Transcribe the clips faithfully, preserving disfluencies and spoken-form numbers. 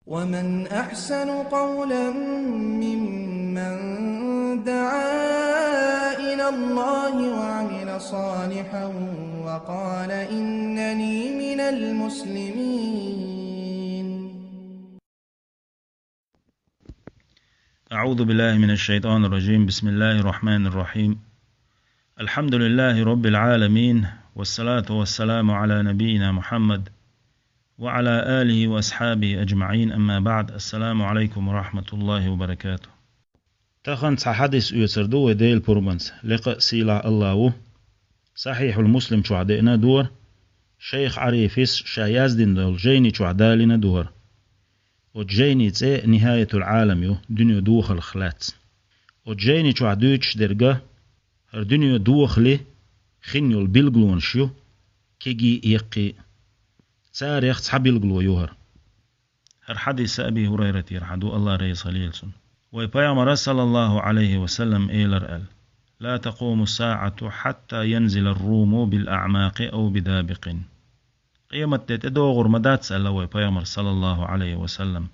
ومن أحسن قولا ممن دعا إلى الله وعمل صالحا وقال إنني من المسلمين. أعوذ بالله من الشيطان الرجيم. بسم الله الرحمن الرحيم. الحمد لله رب العالمين، والصلاة والسلام على نبينا محمد وعلى آله وأصحابه أجمعين. أما بعد. السلام عليكم ورحمة الله وبركاته. Тахан цхьа хьадис оьцур ду вай Делан пурбанца, лекха а сийлахь а Аллахь ву. Сахьихьул Муслим чохь деана а ду хӀара, шайх Ӏарифис ша яздина долу жайни чохь далийна а ду хӀара. Оцу жайни цӀе Нихьаятул Ӏалам ю, дуьне дохаллах лаьцна. Оцу жайни чохь дуьйцуш дерг а, хӀара дуьне дохале хин йолу билгалонаш ю, кегий а, яккхий а. Царех цхьа билгало ю хӀара. ХӀара хьадис Аби ХӀурайратера хьа ду, Аллахь реза хуьлийла цунна. Вай Пайхамара, саллаллаху Ӏалайхи ва саллам, элира аьлла: «لا تقوم الساعة حتى ينزل الروم بالأعماق أو بدابق». Къематде тӀедогӀур ма дац, аьлла вай Пайхамара, саллаллаху Ӏалайхи ва саллам,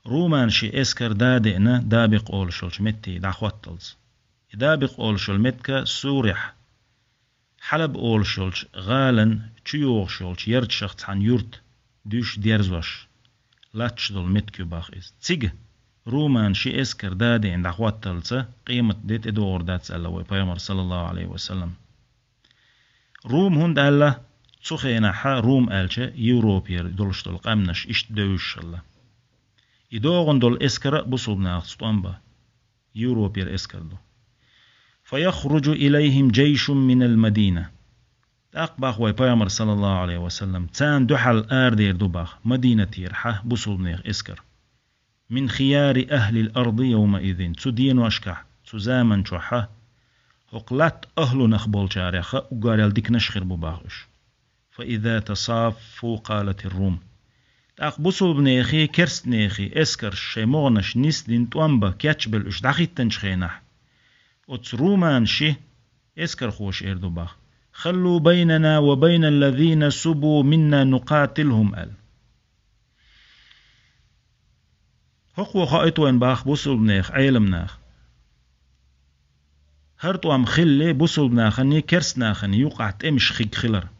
руманаши эскар да а деана, Дабикъ олуш йолчу метте дӀахӀотталц. И Дабикъ олуш йолу меттиг Сурехь, Хьалаб олуш йолчу гӀалин чу йогӀуш йолчу ярташах цхьана юрт, дуьйш дерзош, латташ долу меттиг ю боху иза. Цига руманаши эскар да а деана дӀахӀотталц, къематде тӀедогӀур дац, аьлла вай Пайхамара, саллаллаху Ӏалайхи ва саллам. Рум хӀунда аьлла, цу хенахь Рум аьлча Европера долуш долу къаьмнаш иштта девзаш хилла. И догӀун долу эскар а бусулба нахаца тӀом бан, Европера эскар ду. «فيخرج إليهم جيش من المدينة». ТӀаккха боху вай Пайхамара, саллаллаху Ӏалайхи ва саллам, царна дуьхьал арадер ду боху Мадинатера хьа бусулбанех эскар. «من خيار أهل الأرض يومئذ». Цу деношкахь, цу заман чохь хӀокху латта ахӀлунах болчарех уггар а диканаш хир бу боху уьш. «فإذا تصافوا قالت الروم». ТӀаккха бусулбанехи, керстанехи эскарш шайн могӀанаш нисдина тӀом бан кечбелла уьш дӀахӀиттинчу хенахь, оцу руманаши эскархоша эр ду боху: «خلوا بيننا وبين الذين سبوا منا نقاتلهم», – аьлла. ХӀокхо хоуьйту вайна боху бусулбанех Ӏеламнаха. ХӀара тӀом хилале бусулбанахани, керстанахани юкъахь тӀемаш хиг хилар.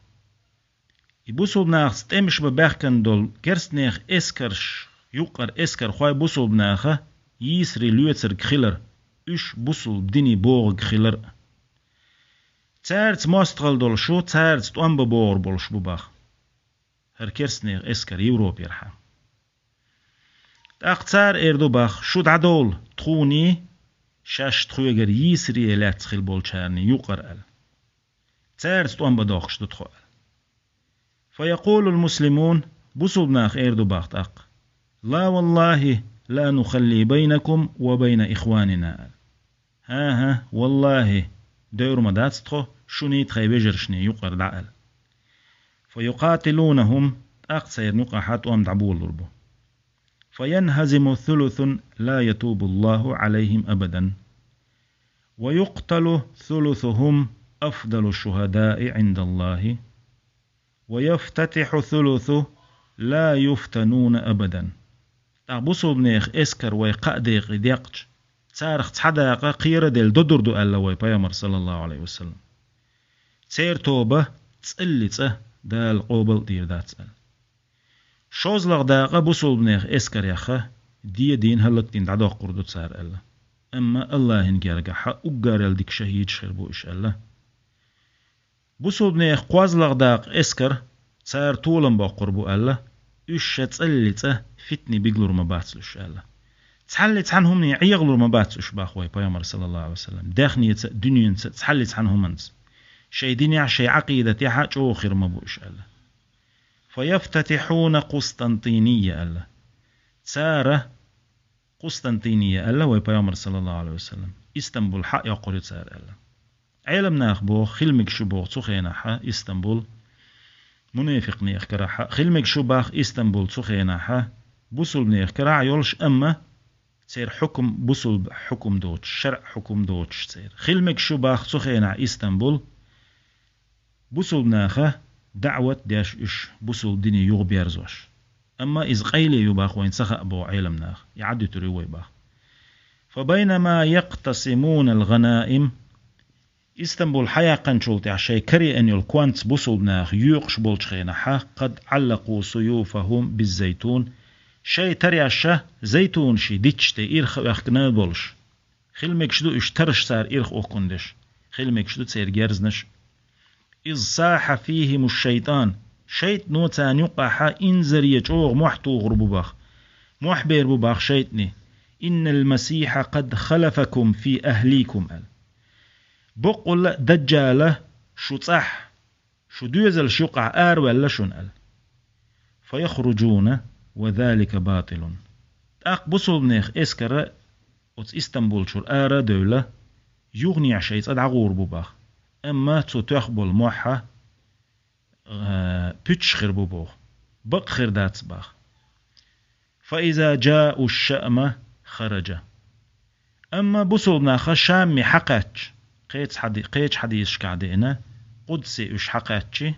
И бусулбанахаца тӀемаш бан баьхкина долу керстанех эскарш, юккъара эскархой бусулбанаха йийсаре лоьцург хилар, уьш бусулба дине богӀург хилар а. Цаьрца мостагӀалла долуш ву, цаьрца тӀом бан богӀур болуш бу боху хӀара керстанех эскар Европера хьа. ТӀаккха цара эр ду боху: «Шу дӀадовла тхуний, шаьш тхоьгара йийсаре лаьцна хила болчарний юкъара», – аьлла. Цаьрца тӀом бан доккхуш ду тхо, аьлла. «فيقول المسلمون», бусулбанах эр ду боху тӀаккха: «لا والله لا نخلي بينكم وبين إخواننا», – аьлла. «ХӀан-хӀа, валлахӀи, девр ма дац тхо шуний, тхайн вежаршний юкъара дӀа», – аьлла. «فيقاتلونهم», тӀаккха церан юкъахь тӀом дӀаболалур бу. «فينهزم ثلث لا يتوب الله عليهم أبدا، ويقتل ثلثهم أفضل الشهداء عند الله، ويفتتح ثلث لا يفتنون أبدا». ТӀаккха бусулбанех эскар вай кхаа декъе декъча, царах цхьа дакъа кхераделла додур ду, аьлла вай Пайхамара, саллаллаху Ӏалайхи ва саллам. Церан тоба цӀалли цӀа Дала къобал а дийр дац, аьлла. ШозлагӀа дакъа бусулбанех эскарех дедийна, хӀаллакдина дӀадоккхур ду цара, аьлла. Амма АллахӀан гергахь уггар а дика шахӀидаш хир бу уьш, аьлла. Бусулбанехан кхозлагӀа дакъа эскар цара толам боккхур бу аьлла, уьш ша цӀалли цӀа фитне бигалур ма бац уьш аьлла. Цхьалли цхьана хӀумане Ӏехалур ма бац уьш боху вай Пайхамара, саллаллаху Ӏалайхи ва саллам, даьхница а, дуьненца а, цхьалли цхьана хӀуманца. Шайн динехь, шайн Ӏакъидатехь а чӀогӀа хир ма бу уьш аьлла. «فيفتتحون قسطنطينية», – аьлла. Цара Къустантиния аьлла вай Пайхамара, саллаллаху Ӏалайхи ва саллам, Истанбул хьа а йоккхур ю цара аьлла. Ӏеламнаха боху, хила мегаш ю боху цу хенахь Истанбул мунафикънех карахь, хила мегаш ю боху Истанбул цу хенахь бусулбанех карахь йолуш, амма церан хьукум бусулба хьукум доцуш, шаръ хьукум доцуш церан. Хила мегаш ю боху цу хенахь Истанбул бусулбанаха даӀват деш уьш, бусулба дине юхаберзош. Амма иза къайле ю бах вайн ца хаъ боху Ӏелам наха. И Ӏадуьтур ю вай бах. فبينما يقتسمون الغنائم. Истанбул хьаяьккхинчул тӀаьхьа шайн караеана йолу конца бусулба наха йоькъуш болчу хенахьа, قد علقوا سيوفهم بالزيتون, шайн тареш а зайтунаш диташ тӀе ирх а оьхкина болуш. Хила мегаш ду уьш тараш цара ирх охкун деш. Хила мегаш ду церан герзнаш. إذ صاح فيهم الشيطان. ШайтӀано царна юккъехьа инзаре чӀогӀа мохь тухур бу бах. Мохь бер бу бах шайтӀане. إن المسيح قد خلفكم في أهليكم, аьлла. Баккъалла а Даджала шу цӀахь, шу доьзалш юккъехь араваьлла шуна, аьлла. فيخرجون وذلك باطل. ТӀаккха бусулбанех эскара оцу Истанбул чуьра ара а девлла, юханехьа шайн цӀа дӀагӀур бу бах. Амма цо тоьхна болу мохь а, а, пуьчаш хир бу боху. Бакъ хир дац бах. فإذا جاءوا الشام خرج. Амма бусулба наха Шамме хьакхаьчча, кхечу хьади-, кхечу хьадисашкахь деана, Къудсе уьш хьакхаьчча,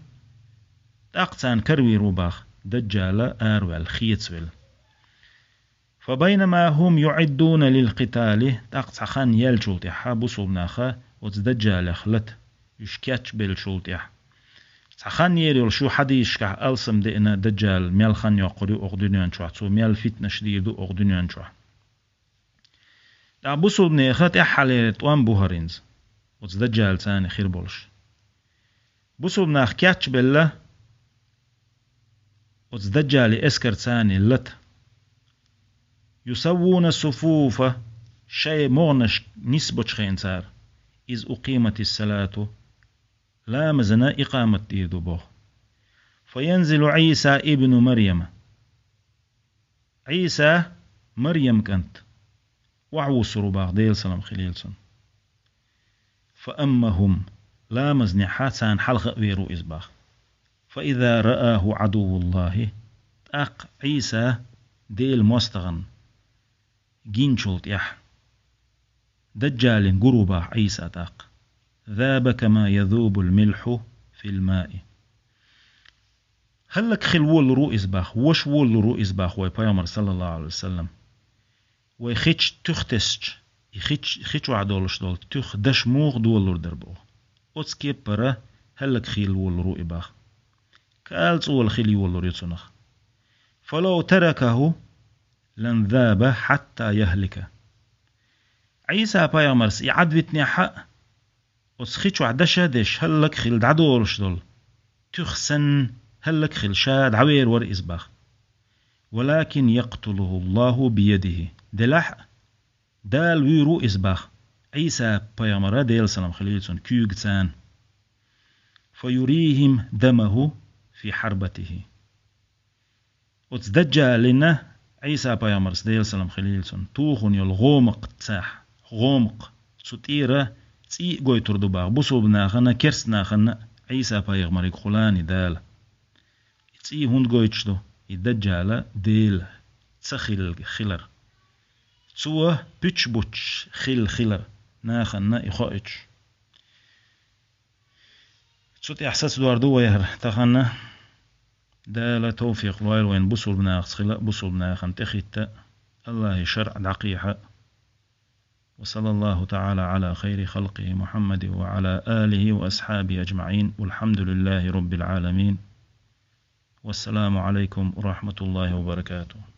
тӀаккха царна каравийр ву бах, Даджала араваьлла, хецавелла. فبينما هم يعدون للقتال, тӀаккха цхьа хан яьллачул тӀаьхьа бусулба наха оцу Даджалех лата, уьш кечбеллачул тӀаьхьа. Цхьа хан ер йолуш ю хьадисашкахь алсам деана Даджала мел хан йоккхур ю окху дуьнен чохь, цо мел фитнаш дийр ду окху дуьнен чохь. ТӀаккха бусулбанеха тӀаьххьалера тӀом бу хӀара инза, оцу Даджалца царна хир болуш. Бусулба нах кечбелла оцу Даджале эскарца царна лата. يسوون الصفوف, шайн могӀанаш нисбочу хенахь цара, إذ أقيمت الصلاة, ламазана икъамат дийр ду боху. فينزل عيسى ابن مريم. Ӏийса, Марьям кӀант, охьавуссур ву бах, Делан салам хилийла цунна. فأمهم, ламазнехьа царна хьалха а вер ву иза бах. فإذا رآه عدو الله, тӀаккха Ӏийса Делан мостагӀна гинчул тӀаьхьа, Даджалина гур ву бах Ӏийса тӀаккха. ذاب كما يذوب الملح في الماء. ХӀаллакьхила волалур ву иза бах, ваша волалур ву иза бах вай Пайхамар, саллаллаху Ӏалайхи ва саллам. Вай хи чу туьха тесча, и хи чу, хи чохь долуш долу туьха даш муха долалур дара боху. Оцу кеппара хӀаллакьхила волалур ву и бах. Кала цӀола хила йолалур ю цунах. فلو تركه لانذاب حتى يهلك. Ӏийса пайхамарс и Ӏадвитинехь а, оцу хи чохь даша а деш, хӀаллакьхила дӀадолуш долу туьха санна, хӀаллакьхила ша дӀавер вара иза бах. ولكن يقتله الله بيده. Делахь а, Дала вуьйр ву иза бах, Ӏийса пайхамара, Делан салам хилийла цунна, куьйгаца. فيريهم دمه في حربته. Оцу Даджалина Ӏийса пайхамарс, Делан салам хилийла цунна, тухуна йолу гӀомакх цахь, гӀомакх, цу тӀера цӀий а гойтур ду бах, бусулба нахана, керста нахана Ӏийса пайхамариг хулани Дала. И цӀий хӀунда гойтуш ду? И Даджала Дела ца хилла хилар. Цо пуьчаш буттуш хилла хилар, нахана и хоуьйтуш. Цу тӀехь сацадор ду вай хӀара тахана. Дала тавфикъ лойла вайна бусулба нахаца хила а, бусулба нахана тӀехӀитта а, Аллахьи шарӀ дӀакхехьа а. وصلى الله تعالى على خير خلقه محمد وعلى آله وأصحابه أجمعين، والحمد لله رب العالمين. والسلام عليكم ورحمة الله وبركاته.